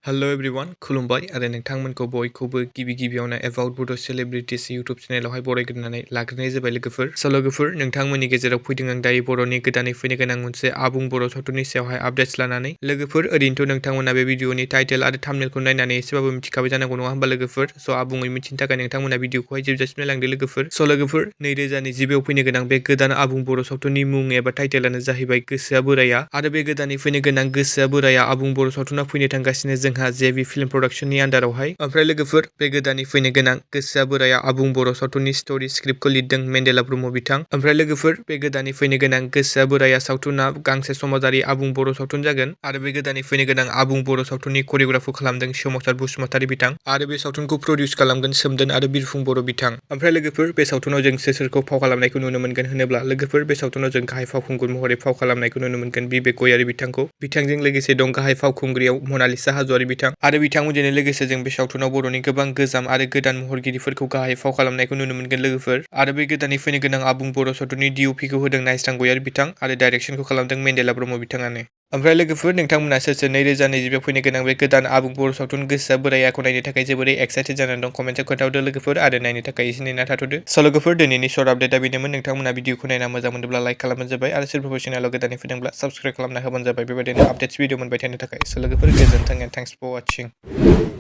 Hello everyone खुलुमबाय आरो नोंथांमोनखौ बयखौबो गिबियावनो एबाउट बड' सेलिब्रिटिस इउटुब चेनेलावहाय बरायग्रोनानै लाग्रोनाय जाबाय लोगोफोर। स' लोगोफोर नोंथांमोननि गेजेराव फैदों आं दायो बर'नि गोदानै फैनो गोनां मोनसे आबुं बर' सावथुननि सायावहाय आपडेट्स लानानै। लोगोफोर ओरैनोथ' नोंथांमोना बे भिडिअनि टाइटेल आरो थाम्बनेलखौ नायनानै एसेबाबो मिथिखाबाय जानांगौ नङा होमबा लोगोफोर। स' आबुङै मिथिनो थाखाय नोंथांमोना भिडिअखौहाय जोबजासिम नायलांदो लोगोफोर। स' लोगोफोर 2020 फैनो गोनां बे गोदान आबुं बर' सावथुननि मुं एबा टाइटेलानो जाहैबाय गोसोआ बोराया आरो बे गोदानै फैनो गोनां गोसोआ बोराया आबुं बर' सावथुना फैनो थांगासिनो जोंहा 𝐵𝐵 फिल्म प्रडाक्शननि आन्दारावहाय। ओमफ्राय लोगोफोर बे गोदानै फैनो गोनां गोसोआ बोराया आबुं बर' सावथुननि स्ट'रि स्क्रिप्टखौ लिरदों मेन्देला ब्रह्म बिथां। ओमफ्राय लोगोफोर बे गोदानै फैनो गोनां गोसोआ बोराया सावथुना गांसे समाजारि आबुं बर' सावथुन जागोन आरो बे गोदानै फैनो गोनां आबुं बर' सावथुननि करिय'ग्राफखौ खालामदों 𝐱𝚒𝚢𝚅 𝚔 बिथां आरो बे सावथुनखौ प्रडिउस खालामगोन सोमदोन आरो बिरफुं बर' बिथां। ओमफ्राय लोगोफोर बे सावथुनाव जों सोरखौ फाव खालामनायखौ नुनो मोनगोन होनोब्ला लोगोफोर बे सावथुनाव जों गाहाय फावखुंगुर महरै फाव खालामनायखौ नुनो मोनगोन 𝐵𝐵 बिथांखौ। बिथांजों लोगोसे दं गाहाय फावखुंग्रियाव मनालिसा हाज'वारि बिथां आरो बिथांमोनजोंनो लोगोसे जों बे सावथुनाव बर'नि गोबां गोजाम आरो गोदान महरगिरिफोरखौ गाहाय फाव खालामनायखौ नुनो मोनगोन लोगोफोर। आरो बे गोदानै फैनो गोनां आबुं बर' सावथुननि DOPखौ होदों 𝐈 बिथां आरो डाइरेक्सनखौ खालामदों मेन्देला ब्रह्म बिथाङानो। ओमफ्राय लोगोफोर नोंथांमोना सोर 2020 फैनो गोनां बे गोदान आबुं बर' सावथुन गोसोआ बोरायाखौ नायनो थाखाय जोबोरै एक्साइटेड जानानै दं कमेन्टआव खोन्थाहरदो लोगोफोर आरो नायनो थाखाय एसे नेना थाथ'दो। स' लोगोफोर दिनैनि सर्ट आपडेटआ बेनोमोन। नोंथांमोना भिडिअखौ नायना मोजां मोनदोंब्ला लाइक खालामबानो जाबाय आरो सोरबाफोर चेनेलाव गोदानै फैदोंब्ला साबस्क्राइब खालामना होबानो जाबाय बेबायदिनो आपडेट्स भिडिअ मोनबाय थानो थाखाय। स' लोगोफोर गोजोन्थों एन्ड थेंक्स फर वाचिं।